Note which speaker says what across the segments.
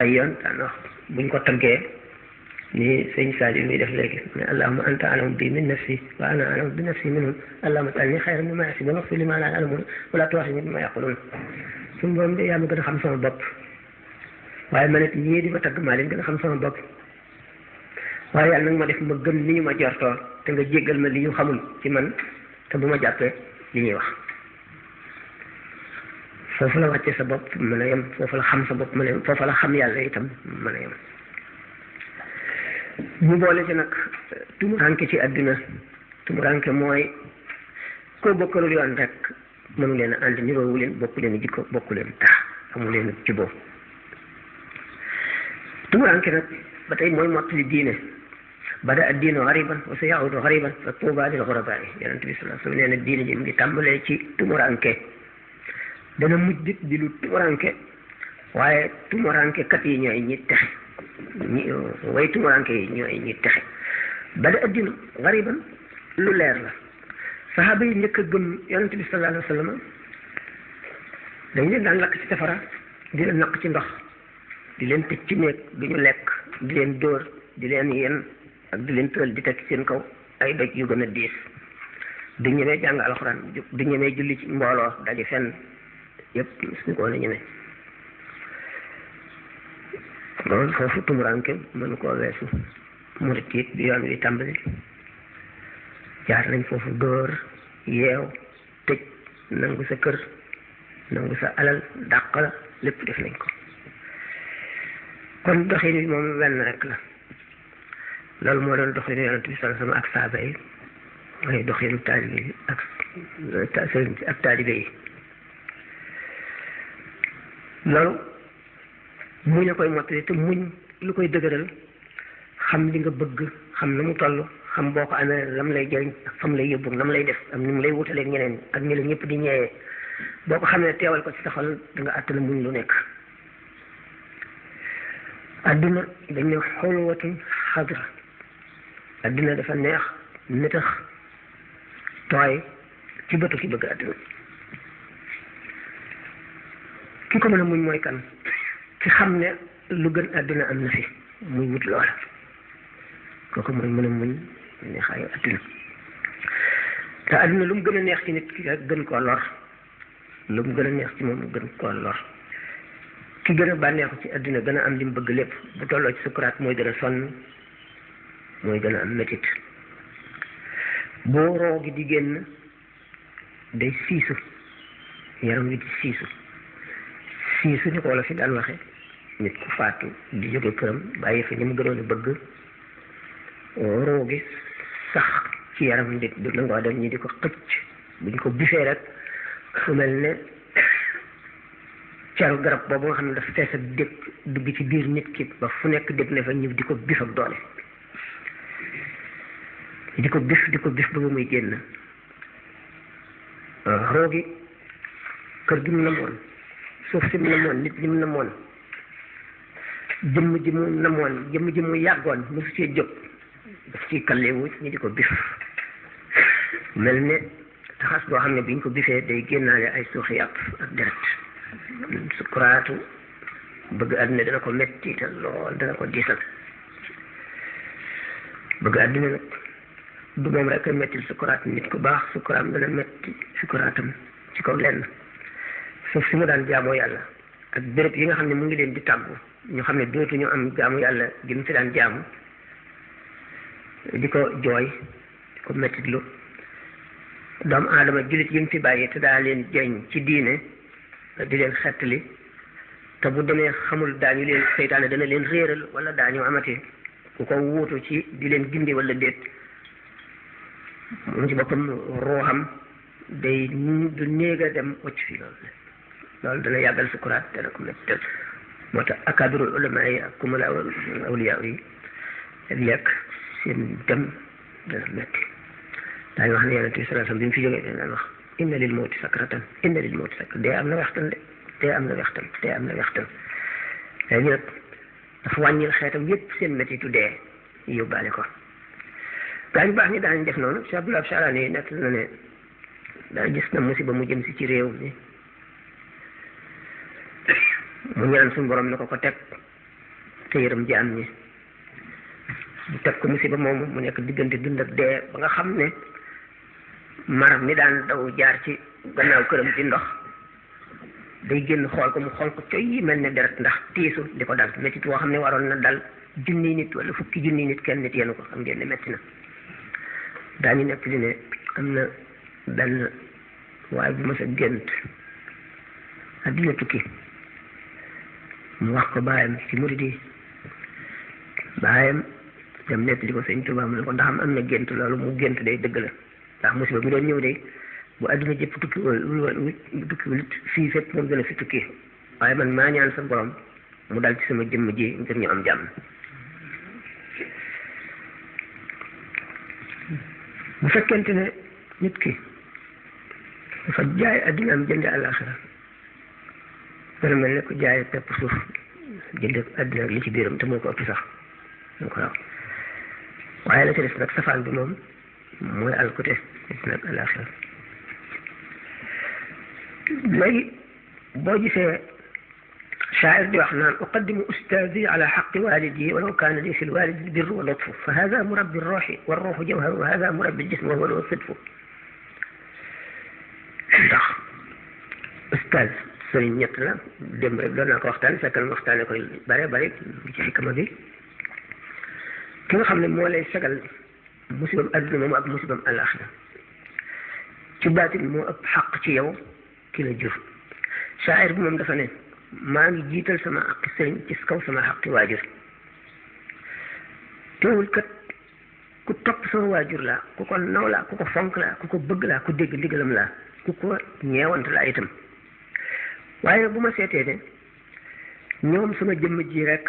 Speaker 1: ay yoon daan wax buñ ko taggee ni sëñ Sadio mi def léegi ne allahumma anta alamu bi min nafsi wa ana alamu bi nafsi minhum allahumma ij'alni khayran mimma yahsibun waghfir li ma la ya'lamun wa la tu'akhidhni bima yaqulun suñu borom de yaa ma gën a xam sama bopp waaye man it ñii di ma tagg maa leen gën a xam sama bopp waaye yàlla nag ma def ma gëm li ñu ma jortoo te nga jéggal ma li ñu xamul ci man te bu ma jàppee li ñuy wax foofu la wàccee sa bopp mën a yem foofu la xam sa bopp mën a yem foofu la xam yàlla itam mën a yem ñu boole ci nag tumuranke ci àdduna tumuranke mooy koo bokkalul yoon rek mënu leen a ànd niroowu leen bokku leen jikko bokku leen tax amu leen ci boobu tumuranke nag ba tey mooy mottali diine bada ad diinu gariban wa sa yaudu gariban fa tuuba lil gurabaa yonent bi sallallahu alayhi wa sallam nee na diine ji mu ngi tàmbalee ci tumuranke dana mujj di lu tumuranke waaye tumuranke kat yi ñooy ñi texe way tumuranke yi ñooy ñi texe bada ad diinu gariban lu leer la saxaaba yi njëkk a gëm yonent bi sallallahu alayhi wa sallam dañ leen daan lakk ci safara di leen naq ci ndox di leen tëj ci néeg du ñu lekk di leen dóor di leen yen ak di leen tëral di teg ci seen kaw ay doj yu gën a diis du ñemee jàng alxuraan du ñemee julli ci mbooloo daje fenn yëpp suñu ko woon a ñeme loolu foofu tumuranke mënu koo weesu murit it bi yoon wi tàmbali jaar nañ foofu dóor yeew tëj nangu sa kër nangu sa alal dàq la lépp def nañ ko kon doxin bi moom wenn rek la loolu moo doon doxinu yonent bi sallallahu alayhi wasallam ak saaba yi mooy doxinu taalibe yi ak taalibe yi loolu muñ a koy mottali te muñ lu koy dëgëral xam li nga bëgg xam na mu toll xam boo ko amee lam lay jëriñ ak fam lay yóbbu nam lay def am ni mu lay wutaleeg ñeneen ak ñi la ñëpp di ñeewee boo ko xamee teewal ko ci sa xol da nga àttana muñ lu nekk adduna dañ ne xulwatun xadra adduna dafa neex nitax tooy ci bëtu ki bëgg adduna ki ko mën a muñ mooy kan ki xam ne lu gën adduna am na fi muy wut loola kooku mooy mën a muñ neexaayu adduna te adduna lu mu gën a neex ci nit ki gën koo lor lu mu gën a neex ci moom gën koo lor ki gën a bànneexu ci adduna gën a am li mu bëgg lépp bu tolloo ci sukuraat mooy gën a sonn mooy gën a am métit boo roo gi di génn day siisu yaram wi di siisu ni ko wala fi daan waxe nit ku faatu di jóge këram bàyyi fa ñi mu gënoon a bëgg roo gi sax ci yaram nit du nangoo dem ñi di ko xëcc buñ ko bifee rek fu mel ne caru garab boobu nga xam ne dafa fees ak dëkk dugg ci biir nit ki ba fu nekk dëkk ne fa ñëw di ko bif ak doole di ko bif ba muy génn roogi kër gi mu namoon suuf si mu namoon nit ñi mu namoon jëmm ji mu namoon jëmm ji mu yàggoon mu su cee jóg daf ciy kallewu ñi di ko bif mel ne taxas boo xam ne biñ ko bifee day génnaale ay suuxi yàpp ak deret sukuraatu bëgg àdduna dana ko metti te lool dana ko diisal bëgg àdduna nag du moom rek a mettil sukuraat nit ku baax sukuraam dana metti sukuraatam ci kaw lenn suuf si mu daan jaamoo yàlla ak béréb yi nga xam ne mu ngi leen di tàggu ñu xam ne dootuñu am jaamu yàlla gi mu fi daan jaamu di ko jooy di ko mettitlu doomu aadama jullit yi mu fi bàyyi te daa leen jeñ ci diine di leen xettali te bu demee xamul daañu leen seytaane dana leen réeral wala daañu amati ku ko wuutu ci di leen gindi wala déet moom ci boppam ruuxam day du néeg a dem wacc fi loolu dana yàggal sukuraat dana ko mettal moo tax akabirul ulama yi ak kumala awliya yi lekk seen dem dana metti daañu wax ne yonent bi sallallahu alayhi wasallam bi mu fi jógee dañ daan wax inna lil mawti sakratan inna lil mawti sakratan dee am na wextan de dee am na wextan léegi nag dafa wàññil xeetam yépp seen mettitu dee yóbbaale ko daañu baax ñi daañu def noonu Cheikh Abdoulaye Charani yi nekk na ne daa gis na musiba mu jëm si ci réew mi mu ñaan suñu borom na ko teg te yërëm ji am ñi bu teg ko musiba moomu mu nekk diggante dund ak dee ba nga xam ne mar mi daan daw jaar ci gannaaw këram ci ndox day génn xool ko mu xool ko coy yi mel ne deret ndax tiisu di ko dal métti boo xam ne waroon na dal junni nit wala fukki junni nit kenn nit yenu ko xam ngeen ne métti na daañu nekk li ne am na benn waaye bu ma sa gént adduna tukki mu wax ko baayam ci murid yi baayam dem nekk li ko sëñ Tuubaa mu ne ko ndax am na gént loolu mu gént day dëgg la ndax musiba mi doon ñëw day bu adduna jëpp tukki wul fii fépp moom dana fi tukki waaye man maa ñaan sa borom mu dal ci sama jëmm ji ngir ñu am jàmm bu fekkente ne nit ki dafa jaay adduna am jënd àllaaxira dana mel ne ko jaay pepp suuf jënd adduna li ci biiram te moo ko ëpp sax moo ko raw waaye la ci des nag safaan bi moom mooy alkute adduna ak àllaaxira léegi boo gisee شاعر دي وحنان أقدم أستاذي على حق والدي ولو كان لي في الوالد البر واللطف فهذا مربي الروح والروح جوهر وهذا مربي الجسم وهو الصدف ndax ustaaz sëriñ ñett la démb rek doon naa ko waxtaan fekkal ma waxtaane koy bare bare ci xikama bi ki nga xam ne moo lay sagal musibam adduna moomu ak musibam alaxira ci baatin moo ëpp xaq ci yow ki la jur shaa'ir bi moom dafa ne maa ngi jiital sama xaqi sëriñ ci kaw sama xaqi waajur teewul kat ku topp sama waajur laa ku ko naw laa ku ko fonk laa ku ko bëgg laa ku dégg ndigalam laa ku ko ñeewant laa itam waaye bu ma seetee ne ñoom sama jëmm ji rek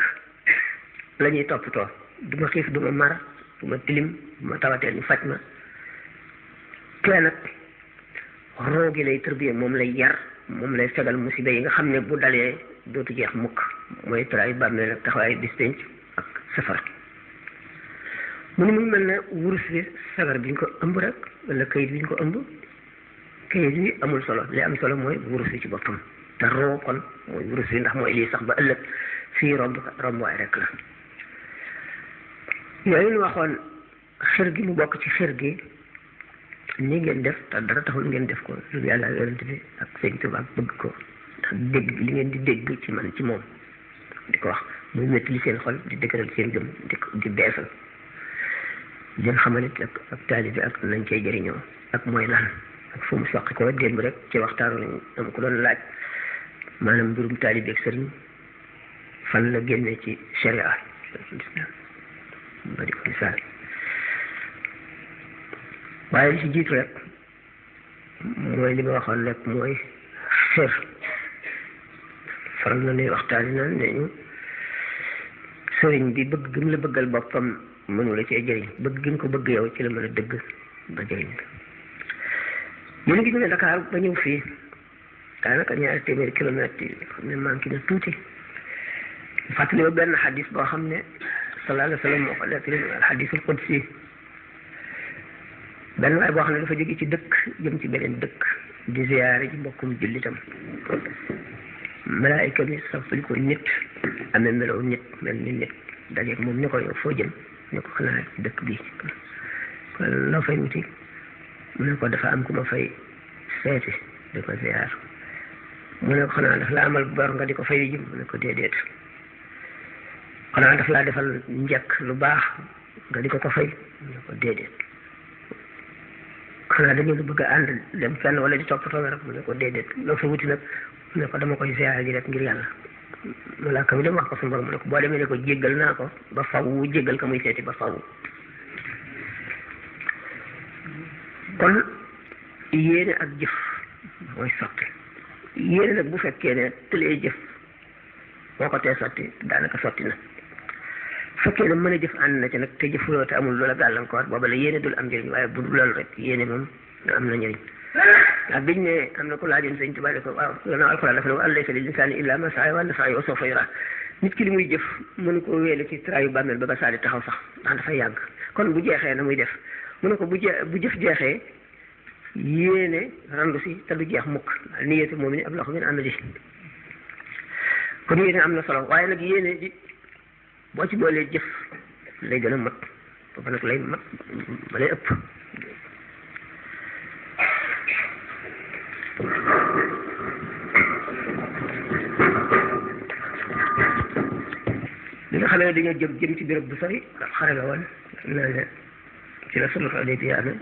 Speaker 1: la ñuy toppatoo du ma xiif du ma mar du ma tilim du ma tawatee ñu faj ma kee nag roogi lay tërbiye moom lay yar moom lay fegal musiba yi nga xam ne bu dalee dootu jeex mukk mooy tray bàmmeel ak taxawaay bis penc ak safara mu ni mu mel ne wurus bi sagar bi ñu ko ëmb rek wala kayit bi ñu ko ëmb kayit bi amul solo li am solo mooy wurus bi ci boppam te roo kon mooy wurus bi ndax mooy lii sax ba ëllëg fii romb waay rek la yooyu ñu waxoon xër gi mu bokk ci xër gi ni ngeen def te dara taxul ngeen def ko lu yàlla yonent bi ak sëñ Tuubaa bëgg ko ndax dégg li ngeen di dégg ci man ci moom di ko wax muy métti li seen xol di dëgëral seen gëm di beesal leen xamalit ak taalibe ak nañ cay jëriñoo ak mooy lan ak fu mu soqi ko démb rek ci waxtaanu am ko doon laaj maanaam mbirum taalibe ak sëriñ fan la génne ci sharia ba di ko misaal waaye li ci jiitu rek mooy li ma waxoon rek mooy xër faral na nuy waxtaani naan ne ñu sëriñ bi bëgg gi mu la bëggal boppam mënu la cee jëriñ bëgg gi nga ko bëgg yow ci la mën a dëgg ba jëriñ yéen a ngi jógee Dakar ba ñëw fii daanaka 2 téeméeri kilomètres yi xam ne manqué na tuuti fàttali ma benn xadis boo xam ne sallallahu alayhi wa sallam moo ko nettali xadisul qudsi benn waay boo xam ne dafa jóge ci dëkk jëm ci beneen dëkk di ziyaare ci mbokkum jullitam malaayika bi safali ko nit amee melow nit mel ni nit dajeeg moom ne ko yow foo jëm ne ko xanaa ci dëkk bi kon loo fay wuti mu ne ko dafa am ku ma fay seeti di ko ziyaar mu ne ko xanaa daf la amal bor nga di ko fay jëm mu ne ko déedéet xanaa daf laa defal njëkk lu baax nga di ko fay mu ne ko déedéet xanaa dañu bëgg a ànd dem fenn wala di toppatoo rek mu ne ko déedéet loo fa wuti nag mu ne ko dama koy ziyaare ji rek ngir yàlla malaaka mi dem wax ko suñu borom mu ne ko boo demee ne ko jéggal naa ko ba faw jéggal ka muy seeti ba faw kon yéene ak jëf mooy sotti yéene nag bu fekkee ne tëlee jëf moo ko tee sotti daanaka sotti na fekkee ne mën a jëf ànd na ci nag te jëfuloo te amul loola gàllankoor booba la yéene dul am njëriñ waaye bu loolu rek yéene moom am na njëriñ ndax biñ ne am na ko laajoon sëñ Tuubaa ko waaw gannaaw alxuraan dafa ne wa an laysa lil insaani illaa maa sa'a wa anna sa'yahu sawfa yuraa nit ki li muy jëf mënu ko wéele ci traayu bàmmeel ba ba saa di taxaw sax ndax dafay yàgg kon bu jeexee na muy def mu ne ko bu jëf jeexee yéene randu si te du jeex mukk niyyatu mu'min ablagu min amalihi kon yéene am na solo waaye nag yéene ji boo ci boolee jëf lay gën a mat ba nag lay mat ba lay ëpp. li nga xam ne dañoo jëm ci béréb bu sori xare la woon naa ne ci la sulh Hudaybiya amee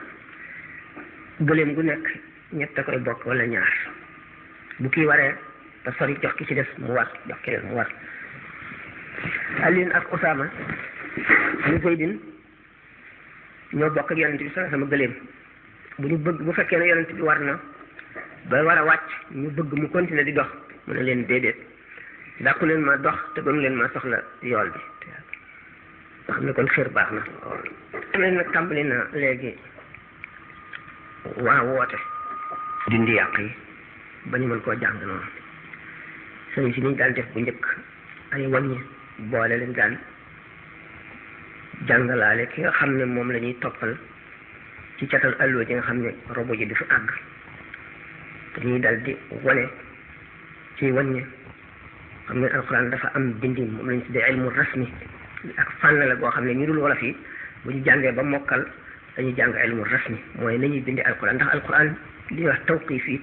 Speaker 1: gëléem gu nekk ñett a koy bokk wala ñaar bu kii waree te sori jox ki ci des mu war jox keneen mu war. Aliin ak Usaama ñu Zaydin ñoo bokk ak yonent bi sallallahu alayhi wasallam gëléem bu fekkee ne yonent bi war na ba war a wàcc ñu bëgg mu continuer di dox mu ne leen déedéet dàqu leen ma dox te gënu leen ma soxla yool bi nga xam ne kon xër baax na. amee nag tàmbali na léegi waa woote dindi yàq yi ba ñu mën koo jàng noonu sëriñ si niñ daan def bu njëkk ay wàññi boole leen daan jàngalaale ki nga xam ne moom la ñuy toppal ci catal alluwa ji nga xam ne robo ji du fi àgg dañuy dal di wane ci wàññi xam ne alxuraan dafa am bindin moom lañ tuddee ilmu rasmi ak fànn la boo xam ne ñu dul wolof yi bu ñu jàngee ba mokkal dañuy jàng ilmu rasmi mooy nañuy bindee alxuraan ndax alxuraan li ñuy wax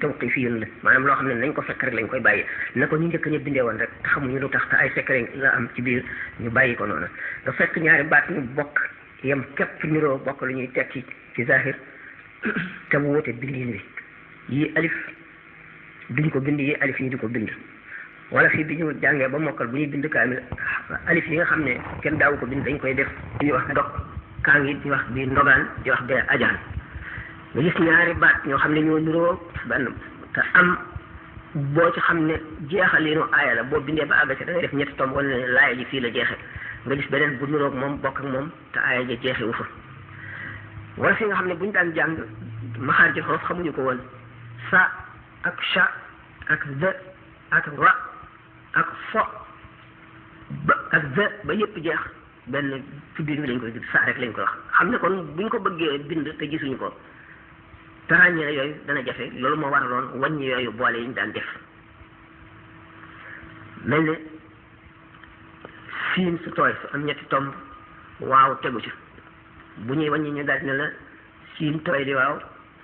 Speaker 1: tawqifiyun la maanaam loo xam ne nañ ko fekk rek lañ koy bàyyi na ko ñu njëkk ñu bindee woon rek te xamuñu lu tax te ay secret la am ci biir ñu bàyyi ko noonu nga fekk ñaari baat ñu bokk yem képp niroo bokk lu ñuy tekki ci zahir te mu wute bindin wi yii alif duñ ko bind yii alif yi di ko bind wala fii bi ñu jàngee ba mokkal bu ñuy bind kaamil alif yi nga xam ne kenn daawu ko bind dañ koy def ñuy wax ndog kaa ngi di wax bi ndogaan di wax bee ajaan nga gis ñaari baat ñoo xam ne ñoo niroo benn te am boo ci xam ne jeexalinu aaya la boo bindee ba àgg ci da ngay def ñetti tomb wala ne laaya ji fii la jeexe nga gis beneen bu niroog moom bokk ak moom te aaya ji jeexe wu fa wala fi nga xam ne bu ñu daan jàng maxaar ci xorof xamuñu ko woon sa ak sha ak the ak ra ak fo ba ak the ba yëpp jeex benn ci biir bi lañ koy sa rek lañ koy wax xam ne kon buñ ko bëggee bind te gisuñu ko te ràññee yooyu dana jafe loolu moo waraloon wàññi yooyu boole yi ñu daan def mel ne siin su tooy su am ñetti tomb waaw tegu ci bu ñuy wàññi ñu daal ne la siin tooy di waaw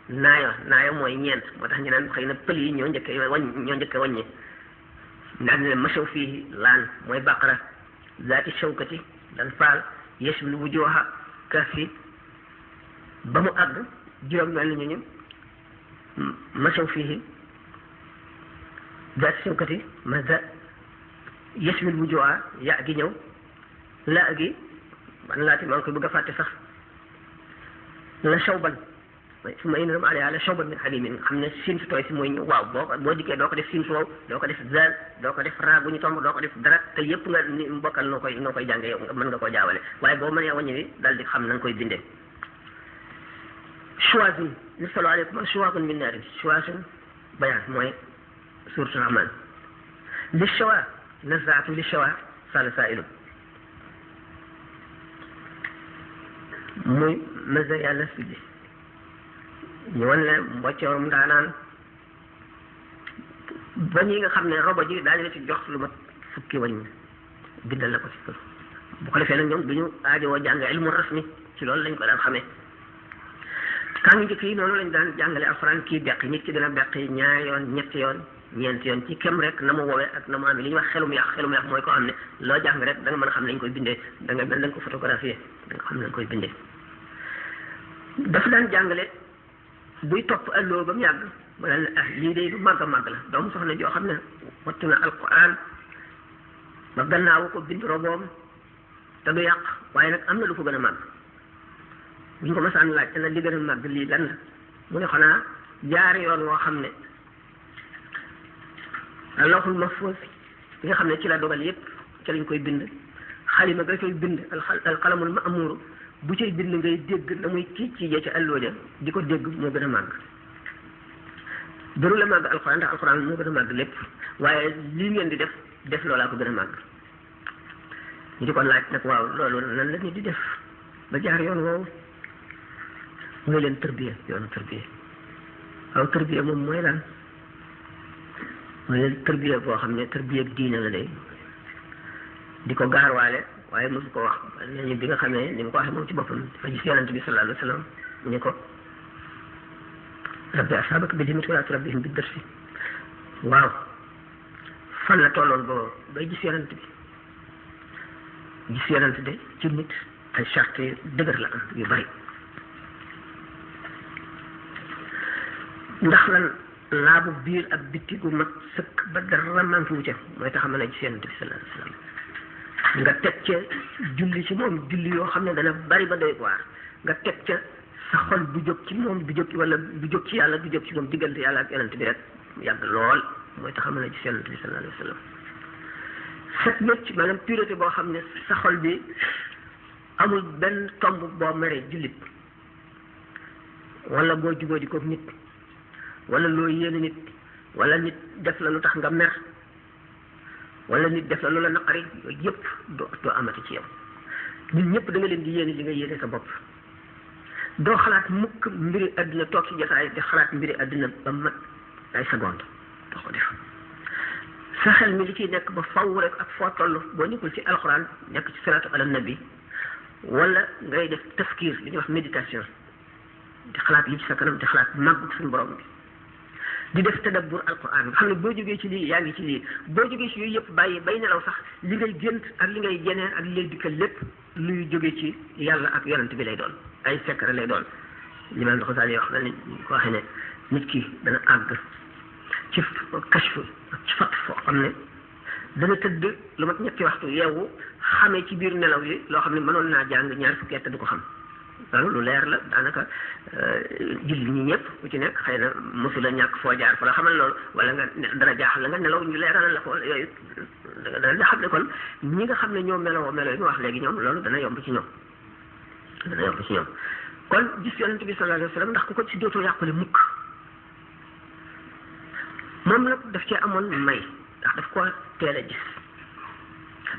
Speaker 1: naayo mooy ñeent moo tax ñu naan xëy na pël yi ñoo njëkkee wàññi daal ne la masaw fii laan mooy baqara zaati shawkati dan faal yashmil wujuha kafi ba mu àgg juróom mel ni ñu masaw fii zaati shawkati maza yashmil wujuha ya gi ñëw la gi man laati maa ngi koy bëgg a fàtte sax la shawban su ma inam alayha la shawban min hamimin xam ne siin su tooy si mooy ñëw waaw boo dikkee doo ko def siin su wow doo ko def zal doo ko def raa bu ñu tomb doo ko def dara te yëpp nga ni mbokkal noo koy jànge yow mën nga koo jaawale waaye boo mënee wàññi wi daal di xam na nga koy bindee choisin yursalu aleykum shuwaazun min naarin choisin bayaan mooy suuratul rahmaan li shawa nazaatu li shawa sala saa'ilun muy masa yàlla suddi ñu wan leen mboccoom daanaan ba ñi nga xam ne robo ji daañu la ci jox lu mat fukki wañ bindal la ko ci kër bu ko defee nag ñoom du ñu aajowoo jàng ilmu rasmi ci loolu lañ ko daan xamee kaa ngi njëkk yi noonu lañ daan jàngale alxuraan kii beq nit ki dina beq ñaari yoon ñetti yoon ñeenti yoon ci kem rek na mu woowee ak na mu amee li ñuy wax xelum yàq mooy ko xam ne loo jàng rek da nga mën a xam nañ koy bindee da nga mel da nga ko photographier da nga xam nañ koy bindee dafa daan jàngale buy topp alloo ba mu yàgg ma ne ah lii de lu màgg a màgg la doomu soxna joo xam ne wattu na alquran ba gannaawu ko bind roboom te du yàq waaye nag am na lu ko gën a màgg bu ñu ko masaan laaj te na li gën a màgg lii lan la mu ne xanaa jaari yoon woo xam ne lawhul mahfuz bi nga xam ne ci la dogal yépp ci lañ koy bind xalima ga koy bind alqalamul ma'mur bu cay bind ngay dégg na muy ci jee ci alloo ja di ko dégg moo gën a màgg dëru la màgg alxuraan ndax alxuraan moo gën a màgg lépp waaye lii ngeen di def loolaa ko gën a màgg ñu di ko laaj nag waaw loolu nan la ñu di def ba jaar yoon woowu mooy leen tërbiya yoonu tërbiya waaw tërbiya moom mooy lan mooy leen tërbiya boo xam ne tërbiya diine la day di ko gaarwaale waaye mosu ko wax nañu bi nga xamee ni mu ko waxee moom ci boppam dafa gis yonent bi sallallahu alayhi wa sallam mu ne ko rabbi ashabaka bi dimit wala turabbihim bi dërsi waaw fan la tolloon boo bay gis yonent de ci nit ay charte yu dëgër la am yu bari ndax lan laabu biir ak bitti gu mat sëkk ba dara manqué wu ca mooy tax a mën a gis yonent bi sallallahu alayhi wa sallam nga teg ca julli ci moom julli yoo xam ne dana bari ba doy waar nga teg ca sa xol bu jóg ci moom du jóg wala du jóg ci yàlla du jóg ci moom diggante yàlla ak yonent bi rek yàgg lool mooy tax a mën a gis yonent bi sallallahu alayhi wa sallam set wecc maanaam pureté boo xam ne sa xol bi amul benn tomb boo meree jullit wala boo jubóo di ko nit wala loo yéene nit wala nit def la lu tax nga mer wala nit def la lu la naqari yooyu yëpp doo amati ci yow ñun ñëpp da nga leen di yéene li nga yéene sa bopp doo xalaat mukk mbiri àddina toog ci jotaay di xalaat mbiri àddina ba mat ay seconde doo ko def sa xel mi li ciy nekk ba faw rek ak foo toll boo nekkul ci alxuraan nekk ci salaatu ala nabi wala ngay def tafkir li ñuy wax méditation di xalaat li ci sa kanam di xalaat màggu suñu borom bi di def tadabbur alquran nga xam ne boo jógee ci lii yaa ngi ci lii boo jógee ci yooyu yëpp bàyyi bay nelaw sax li ngay gént ak li ngay jeneen ak li lay dikkal lépp luy jógee ci yàlla ak yonent bi lay doon ay secret lay doon li ma ndox daal wax na ni ko waxee ne nit ki dana àgg ci kashf ci fat foo xam ne dana tëdd lu mat ñetti waxtu yeewu xamee ci biir nelaw yi loo xam ne mënoon naa jàng ñaar fukki at du ko xam loolu lu leer la daanaka julli ñi ñëpp ku ci nekk xëy na mosula ñàkk foo jaar fa la xamal loolu wala nga dara jaaxal la nga nelaw ñu leeralal la ko yooyu dana xam ne kon ñi nga xam ne ñoo melo yi mu wax léegi ñoom loolu dana yomb ci ñoom kon gis yonent bi sallallahu alayhi wa sallam ndax ku ko ci dootoo yàqule mukk moom nag daf cee amoon may ndax daf ko teel a gis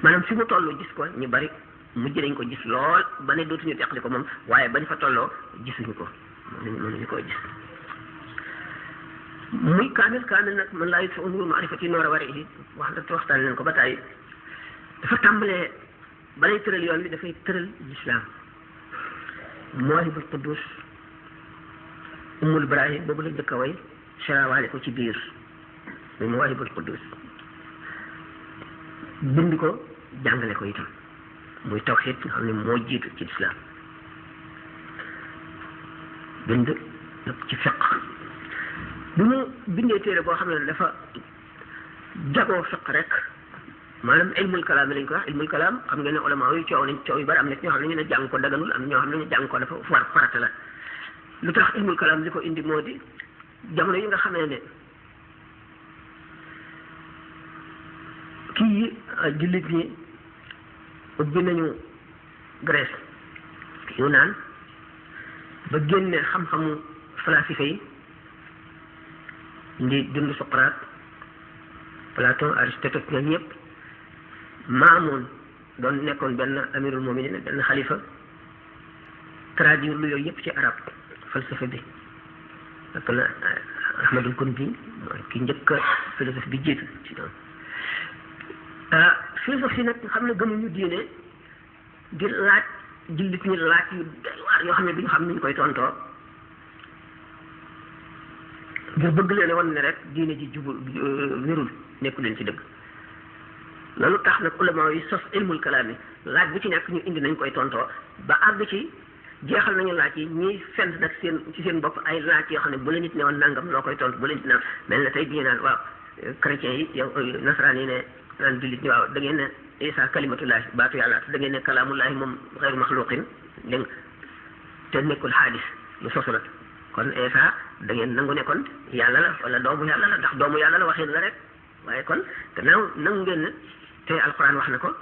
Speaker 1: maanaam fi mu toll gis ko ñu bari mujj nañ ko gis lool ba ne dootuñu teqali ko moom waaye bañ fa tolloo gisuñu ko mënuñu koo gis muy kaamil nag man laa yit fa unuru maarifati noor a wari yi waxtaan leen ko ba tàyyi dafa tàmbalee balay tëral yoon bi dafay tëral lislaam Mawahibul Quddus Ummul Ibrahim boobu la njëkk a way sarawaale ko ci biir muy Mawahibul Quddus bind ko jàngale ko itam muy tawxiid nga xam ne moo jiitu ci lislaam bind ci fiq bi mu bindee téere boo xam ne dafa jagoo fiq rek maanaam ilmul kalaam lañ ko wax ilmul kalaam xam ngeen ne ulama yu coow yu bari am na ñoo xam ne ñu ne jàng ko daganul am ñoo xam ne ñu jàng ko dafa war farata la lu tax ilmul kalaam li ko indi moo di jamono yi nga xamee ne kii jullit ñi ubbi nañu Grèce Yunaan ba génne xam-xamu falasifa yi ndi dund Socrate Platon Aristote ñoom ñëpp Maamoun doon nekkoon benn amirul muminin benn xalifa traduire lu yooyu yëpp ci arab falsafa bi ak na Ahmadul Kundi mooy ki njëkk philosophe bi jiitu ci doon philosophe yi nag xam ne gëmuñu diine di laaj jullit ñi laaj yu doy waar yoo xam ne duñu xam ni ñu koy tontoo ngir bëgg leen wan ne rek diine ji jubul wérul nekku leen ci dëgg loolu tax nag ulama yi sos ilmul kalaam yi laaj bu ci nekk ñu indi nañ koy tontoo ba àgg ci jeexal nañu laaj yi ñuy fent nag ci seen bopp ay laaj yoo xam ne bu la nit ne woon nangam loo koy tontu bu la nit ne mel na tey bi ñu naan waaw chrétiens yi yow nasaraan yi ne naan jullit ñi waaw da ngeen ne Isa kalimatullahi baatu yàlla da ngeen ne kalaamullahi moom xeyru maxluqin dégg te nekkul xaadis lu sosu la kon Isa da ngeen nangu ne kon yàlla la wala doomu yàlla la ndax doomu yàlla la waxin la rek waaye kon gannaaw nangu ngeen ne te alquran wax na ko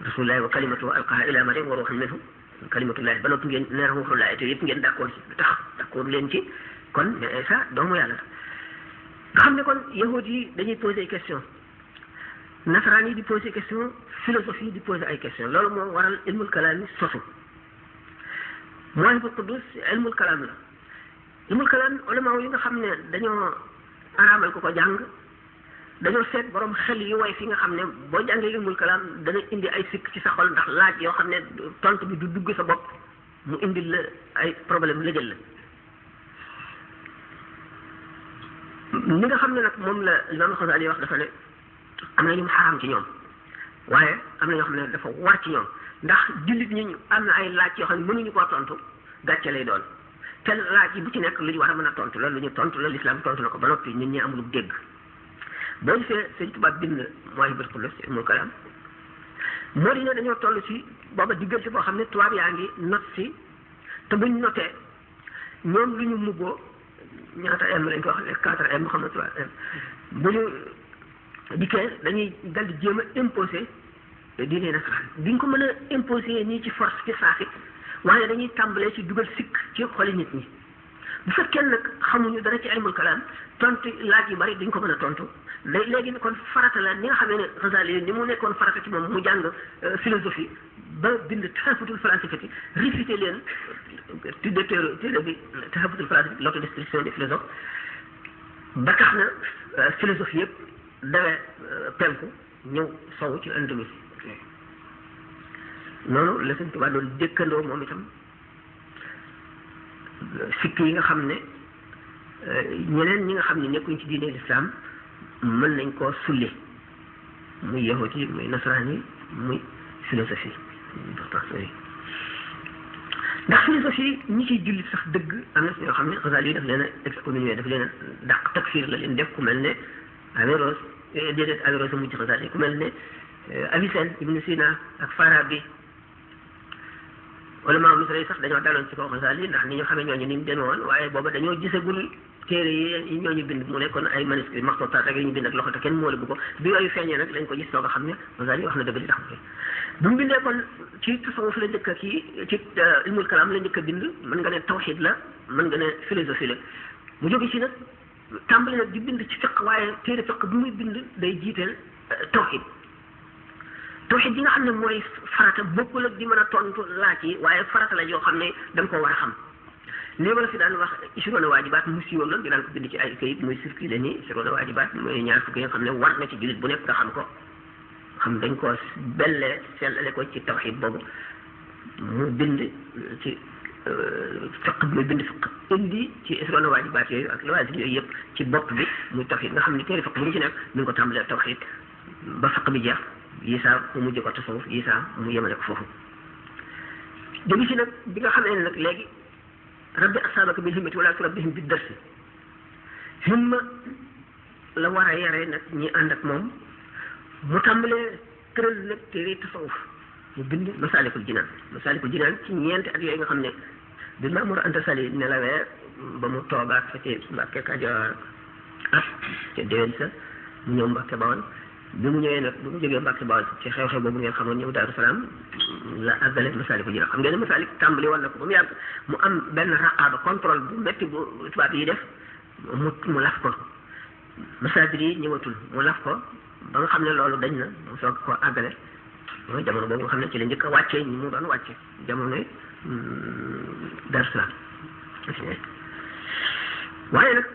Speaker 1: rasulullahi wa kalimatuhu alqaha ila maryam wa ruhun minhu kalimatullahi ba noppi ngeen ne ruhullahi te yëpp ngeen d'accord ci lu tax d'accord leen ci kon ne Isa doomu yàlla la nga xam ne kon yahud yi dañuy poser ay question nasaraan yi di poser question philosophie yi di poser ay question loolu moo waral ilmul kalaam yi sosu Mawahibul Quddus ilmul kalaam la ilmul kalaam ulama yi nga xam ne dañoo araamal ko jàng dañoo seet borom xel yu way fi nga xam ne boo jàngee ilmul kalaam dana indi ay sikk ci sa xol ndax laaj yoo xam ne tontu bi du dugg sa bopp mu indi la ay problème la jël la ni nga xam ne nag moom la Imam Xasaali wax dafa ne am na ñu mu xaraam ci ñoom waaye am na ñoo xam ne dafa war ci ñoom ndax jullit ñi am na ay laaj yoo xam ne mënuñu koo tontu gàcce lay doon te laaj yi bu ci nekk lu ñu war a mën a tontu la lu ñu tontu la lislaam tontu na ko ba noppi nit ñi amul dégg boo gisee sëñ Tuubaa bind Mawaahibul Quddus ci Ilmul Kalaam moo di ne dañoo toll ci booba diggante boo xam ne tubaab yaa ngi not si te buñ notee ñoom lu ñu mubboo ñaata m lañ ko wax les 4M xam na 3M bu ñu dikkee dañuy dal di jéem a imposer diine nasaraan duñ ko mën a imposer nii ci force ci saasi waaye dañuy tàmbalee ci dugal sikk ci xoli nit ñi bu fekkee nag xamuñu dara ci ilmul kalaam tontu laaj yu bari duñ ko mën a tontu léegi kon farata la ni nga xamee ne Xasaali ni mu nekkoon farata ci moom mu jàng philosophie ba bind tahafutul falsafati réfuté leen tudde téere bi tahafutul falsafati l'autodestruction des philosophes ba tax na philosophie yëpp dawee penku ñëw sowu ci Andalus noonu la Sëñ Tuubaa doon dëkkandoo moom itam sikk yi nga xam ne ñeneen ñi nga xam ne nekkuñ ci diine l'islam mën nañ koo sulli muy yahut yi muy nasaraan yi muy philosophie ndax philosophie ñi ciy jullit sax dëgg am na ñoo xam ne Xasaali yi daf leen a excommunié daf leen a dàq takfir la leen def ku mel ne Averroès déedéet Averroès mujj Xasaali ku mel ne Avicenne Ibn Sina ak Farabi wala maa misra yi sax dañoo daloon ci kaw Xasaali ndax ni ñu xamee ñooñu ni mu demee woon waaye booba dañoo gisagul téere yi ñooñu bind mu nekkoon ay manuscrits maxtuutaat rek yi ñu bind ak loxo te kenn moo la bu ko bi yooyu feeñee nag lañ ko gis soog a xam ne Xasaali wax na dëgg li tax bu mu bindee kon ci tasawuf la njëkk a kii ci ilmul kalaam la njëkk a bind mën nga ne tawxid la mën nga ne philosophie la mu jóge ci nag tàmbali nag di bind ci fiq waaye téere fiq bi muy bind day jiiteel tawxid tawxid yi nga xam ne mooy farata bokkul ak di mën a tontu laaj yi waaye farata la yoo xam ne da nga ko war a xam lii ma la fi daan wax ishruna waajibaat mu siiwoon la di daan ko bind ci ay kayit muy circulé nii ishruna waajibaat mooy ñaar fukki nga xam ne war na ci jullit bu nekk nga xam ko xam dañ ko bellee sellale ko ci tawxid boobu mu bind ci fiq bi muy bind fiq indi ci ishruna waajibaat yooyu ak lawaazim yooyu yëpp ci bopp bi muy tawxid nga xam ne téere fiq bu ñu ci nekk mi ngi ko tàmbalee tawxid ba fiq bi jeex yisaa mu mujj ko tasawuf yisaa mu yemale ko foofu jógi ci nag bi nga xamee ne nag léegi rabbi asaabaka bil himmati wala turabbihim bid darsi himma la war a yare nag ñi ànd ak moom mu tàmbalee tëral nag téere tasawuf mu bind Masaalikul Jinaan ci ñeenti at yooyu nga xam ne bi Maamor Anta Sali nelawee ba mu toogaat fa ci Mbàkke Kajoor at ca déwén sa mu ñëw Mbàkke Bawol bi mu ñëwee nag bi mu jógee Mbàkke Bawol ci xew-xew boobu ngeen xamoon ñëw Daaru Salaam la àggale Masaalikul Jinaan xam ngeen ne Masaalik tàmbali woon na ko ba mu yàgg mu am benn raqaaba contrôle bu métti bu tubaab yi def mu laf ko masaajid yi ñëwatul mu laf ko ba nga xam ne loolu dañ na mu soog ko àggale mooy jamono boobu nga xam ne ci la njëkk a wàccee ñi mu doon wàcce jamonoy Daaru Salaam waaye nag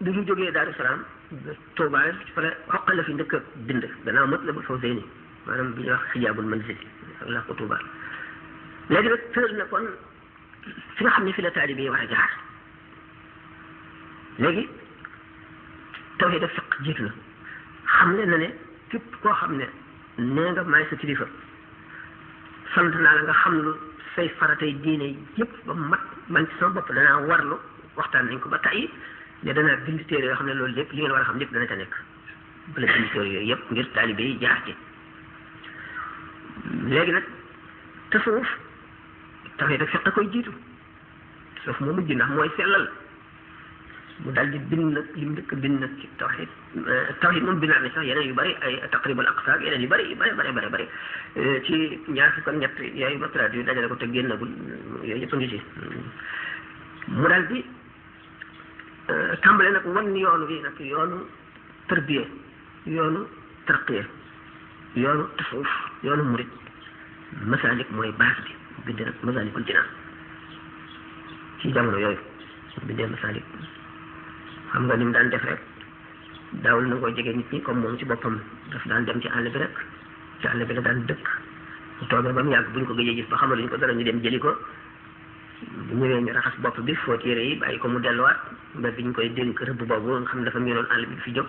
Speaker 1: bi mu jógee Daaru Salaam Tuubaa fa la xoqal la fi njëkk a bind gannaaw Matlabul Fawzayni maanaam bi ñuy wax xijaabul manzil ak la ko Tuubaa léegi nag tëral na kon fi nga xam ne fi la taalibe yi war a jaar léegi tawhiid ak fiq jiitu na xam ne na ne képp koo xam ne nee nga maay sa kilifa sant naa la nga xam lu say faratay diine yëpp ba mat man ci sama bopp danaa warlu waxtaan nañ ko ba tey ne danaa bind téere yoo xam ne loolu lépp li ngeen war a xam lépp dana ca nekk bala bind téere yooyu yëpp ngir taalibe yi jaar ci léegi nag tasawuf tawhiid ak fiq koy jiitu tasawuf moo mujj ndax mooy sellal mu daal di bind nag li mu njëkk a bind nag ci tawhiid moom bindaat na sax yeneen yu bëri ay taqribul aqsa yeneen yu bëri ci ñaar fukk ak ñett yooyu ma traduit dajale ko te génnagul yooyu yëpp a ngi ci mu daal di tàmbale nag wan yoonu bi nag yoonu tarbiya yoonu tarqiya yoonu tasawuf yoonu murid masaalik mooy base bi bind nag Masaalikul Jinaan ci jamono yooyu bindee masaalik xam nga ni mu daan def rek daawul na koo jege nit ñi comme moom ci boppam daf daan dem ci àll bi rek ci àll bi la daan dëkk bu toogee ba mu yàgg buñ ko gëjee gis ba xamaluñ ko dara ñu dem jëli ko bu ñëwee ñu raxas bopp bi fóot yére yi bàyyi ko mu delluwaat ba bi ñu koy dénk rëbb boobu nga xam ne dafa miinoon àll bi fi jóg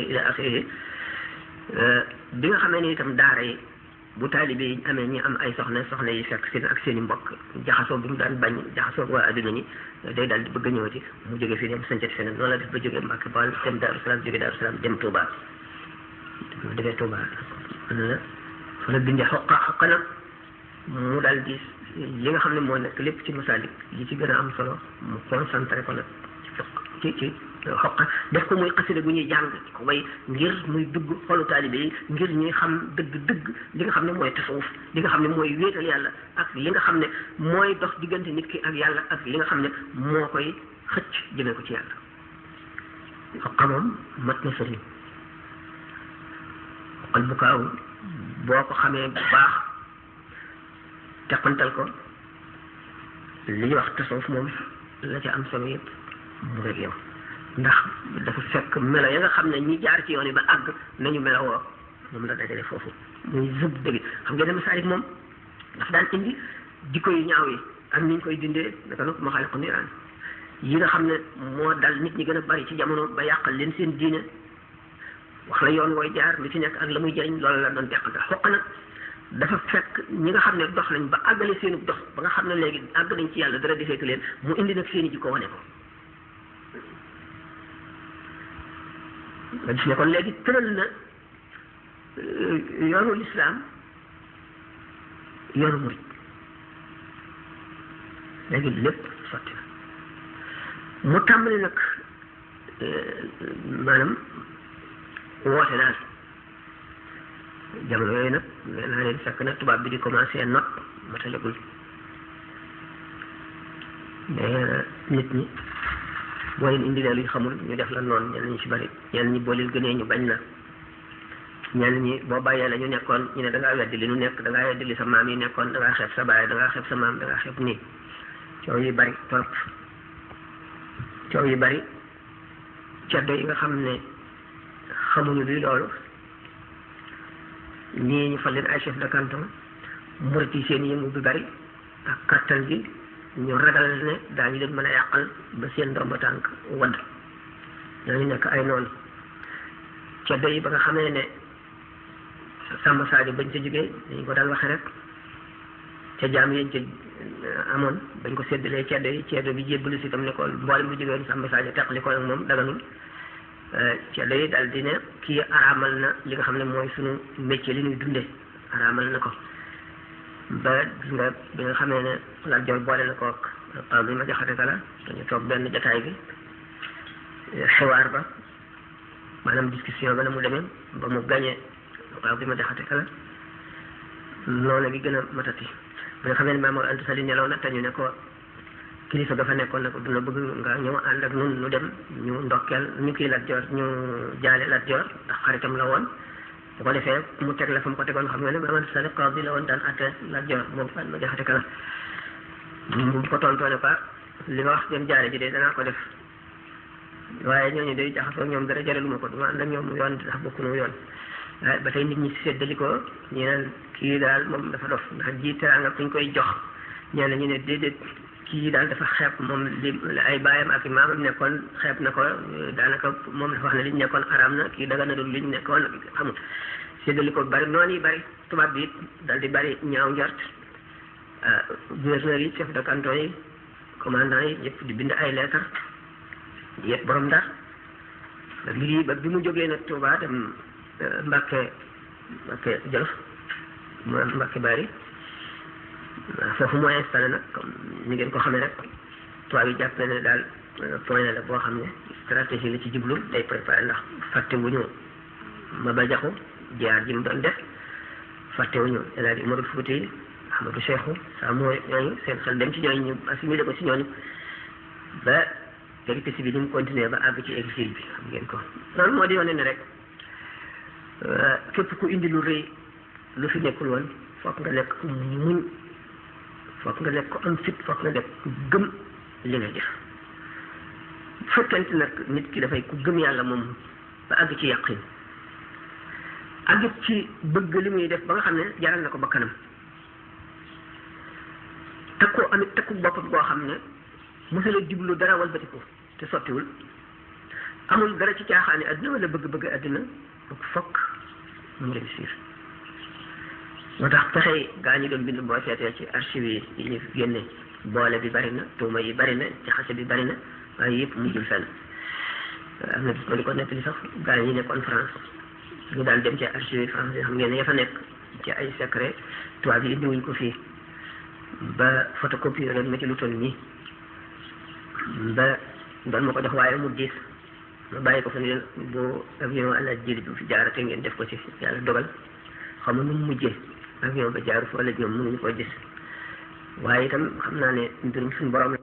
Speaker 1: ila axiri bi nga xamee ni itam daara yi bu taalibe yi amee ñi am ay soxna yi fekk seen ak seen i mbokk jaxasoo bi mu daan bañ jaxasoo waa adduna ñi day daal di bëgg a ñëwati mu jóge fii dem sancati feneen noonu la def ba jóge Mbàkke Bawol dem Daaru Salaam jóge Daaru Salaam dem Touba mu demee Touba fa la bindee xoqa nag mu daal di li nga xam ne moo nekk lépp ci masaalik li ci gën a am solo mu concentré ko nag ci xoqa def ko muy xasida gu ñuy jàng ko way ngir muy dugg xolu taalibe yi ngir ñuy xam dëgg li nga xam ne mooy tasawuf li nga xam ne mooy wéetal yàlla ak li nga xam ne mooy dox diggante nit ki ak yàlla ak li nga xam ne moo koy xëcc jëmee ko ci yàlla xoqa moom mat na sëriñ xoqal bu kaaw boo ko xamee bu baax teqantal ko li ñuy wax tasawuf moom la ca am solo yëpp mu rek yow ndax dafa fekk melo ya nga xam ne ñi jaar ci yoon yi ba àgg nañu melowoo moom la dajale foofu muy zëb dëgg xam nga dem Masaalik moom dafa daan indi jikko yu ñaaw yi ak ni ñu koy dindee naka nag maxaaliqu niiraan yi nga xam ne moo dal nit ñi gën a bari ci jamono ba yàqal leen seen diine wax la yoon wooy jaar li ci nekk ak la muy jëriñ loolu la doon teqante xoq nag dafa fekk ñi nga xam ne dox nañ ba àggale seenu dox ba nga xam ne léegi àgg nañ ci yàlla dara defeetu leen mu indi nag seeni jikko wane ko nga gis ne kon léegi tëral na yoonu lislaam yoonu murid léegi lépp sotti na mu tàmbali nag maanaam woote daal jamono yooyu nag nee naa leen fekk na tubaab bi di commencé not matalegul mais nit ñi boo leen indi luñ xamul ñu def la noonu ñenn ñi ci bari ñenn ñi boo leen gënee ñu bañ la ñenn ñi boo bàyyee la ñu nekkoon ñu ne da ngaa weddi li ñu nekk da ngaa weddi li sa maam yi nekkoon da ngaa xeeb sa baay da ngaa xeeb sa maam da ngaa xeeb nii coow yi bari trop coow yi bari ceddo yi nga xam ne xamuñu luy loolu ñii ñu fal leen ay chef de canton murit yi seen yëngu bi bari ak kattan gi ñu ragal ne daañu leen mën a yàqal ba seen ndomba tànk wadd ñooñu nekk ay noonu ceddo yi ba nga xamee ne Samba Sadio bañ ca jógee dañu ko daan waxe rek ca jaam yéen ca amoon bañ ko séddalee ceddo yi ceddo bi jébbalu si tam ne ko mboolem bu jógeen Samba Sadio teqali ko ak moom daganul ceddo yi daal di ne kii araamal na li nga xam ne mooy sunu métier li ñuy dunde araamal na ko ba gis nga bi nga xamee ne Lat Joor boole na ko ak Paw bi ma jaxate kala dañu toog benn jataay bi xiwaar ba maanaam discussion ba na mu demee ba mu gañee Paw bi ma jaxate kala noonu gi gën a matati bi nga xamee ne Maam Mor Anta Sali nelaw na te ñu ne ko kilifa ga fa nekkoon ne ko duna bëgg nga ñëw ànd ak nun nu dem ñu ndokkeel ñu kii Lat Joor ñu jaale Lat Joor ndax xaritam la woon bu ko defee mu teg la fa mu ko tegoon xam nga ne Maam Mor Anta Sali qaadi la woon daan atte Lat Joor moom fan ma jaxate kala bu ko tontoo ne quoi li nga wax dem jaare ji de danaa ko def waaye ñooñu day jaxasoo ñoom dara jaraluma ko duma ànd ak ñoom yoon ndax bokkunu yoon ba tey nit ñi si seddali ko ñu naan kii daal moom dafa dof ndax ji teraanga kuñ koy jox ñenn ñu ne déedéet kii daal dafa xeeb moom li ay baayam ak maamam nekkoon xeeb na ko daanaka moom dafa wax ne liñ nekkoon araam na kii daga na dul liñ nekkoon xamul seddali ko bari noonu yi bari tubaab bi it dal di bari ñaaw njort gouverneur yi chef de canton yi commandant yi yëpp di bind ay lettre di yëpp borom Ndar lii ba bi mu jógee nag Touba dem Mbàkke Jolof mu Mbàkke Bari foofu mooy installé nag comme ni ngeen ko xamee rek tubaab yi jàpp ne daal point la boo xam ne stratégie la ci jublu day préparé ndax fàtte wu ñu Maba Jaxu jaar ji mu doon def fàtte wu ñu El Hadji Umarul Fuuti Ahmadou Cheikhou saa mooy ñooñu seen xel dem ci ñooñu ñu assimilé ko ci ñooñu ba péripétie bi ni mu continué ba àgg ci exil bi xam ngeen ko loolu moo di wane ne rek képp ku indi lu rëy lu fi nekkul woon foog nga nekk ku muñ foog nga nekk ku am fit foog nga nekk ku gëm li nga def bu fekkente nag nit ki dafay ku gëm yàlla moom ba àgg ci yaqin àgg ci bëgg li muy def ba nga xam ne jaral na ko ba kanam takkoo amit takku boppam boo xam ne mosala jublu dara walbatiku te sottiwul amul dara ci caaxaani àddina wala bëgg-bëgg àddina fokk mu réussir moo tax pexe gaa ñi doon bind boo seetee ci archive yi ñu génne boole bi bari na tuuma yi bari na jaxase bi bari na waaye yëpp mujjul fenn am na bis ma di ko nettali sax gaa ñi nekkoon France ñu daal dem ci archive France yi xam ngeen ne ya fa nekk ci ay secret tubaab yi indiwuñ ko fii ba photocopie leen ma ci lu toll nii ba doon ma ko jox waaye mu diis ma bàyyi ko fa ni leen boo avion àlla jëli bi fi jaarate ngeen def ko ci yàlla dogal xam nga nu mu mujjee avion ba jaaru fa wala ñoom mënuñu ko gis waaye itam xam naa ne mbirum suñu borom